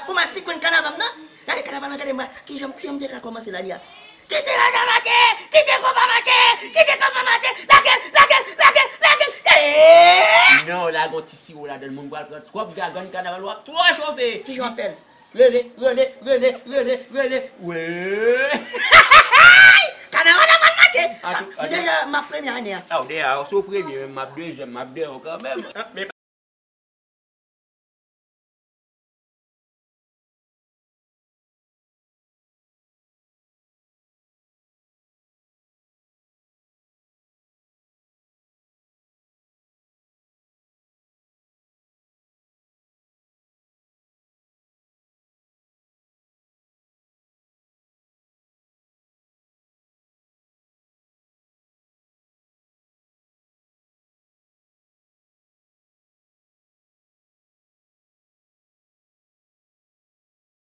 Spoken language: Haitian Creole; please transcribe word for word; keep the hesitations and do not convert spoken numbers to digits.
Kòman sikwenn kanaval nan? Gade kanaval nan, gade mwen. Kijan, kijan m te ka kòmanse la, li a? Kite lajan mache! Kite konpa mache! Kite konpa mache! Lage l, lage l, lage l, lage l! Eeeeee! Non, lage yon ti siwo ladan l, moun pral pran twòp gagann, kanaval w ap twò chofe. Kijan w ap fè l? Rele, rele, rele, rele, rele. Wee! Kanaval la pral mache! Atou, atou. M deja, m ap premye ane a. A, w deja, se w premye, men m ap dezyèm, m ap dèyè w kanmenm.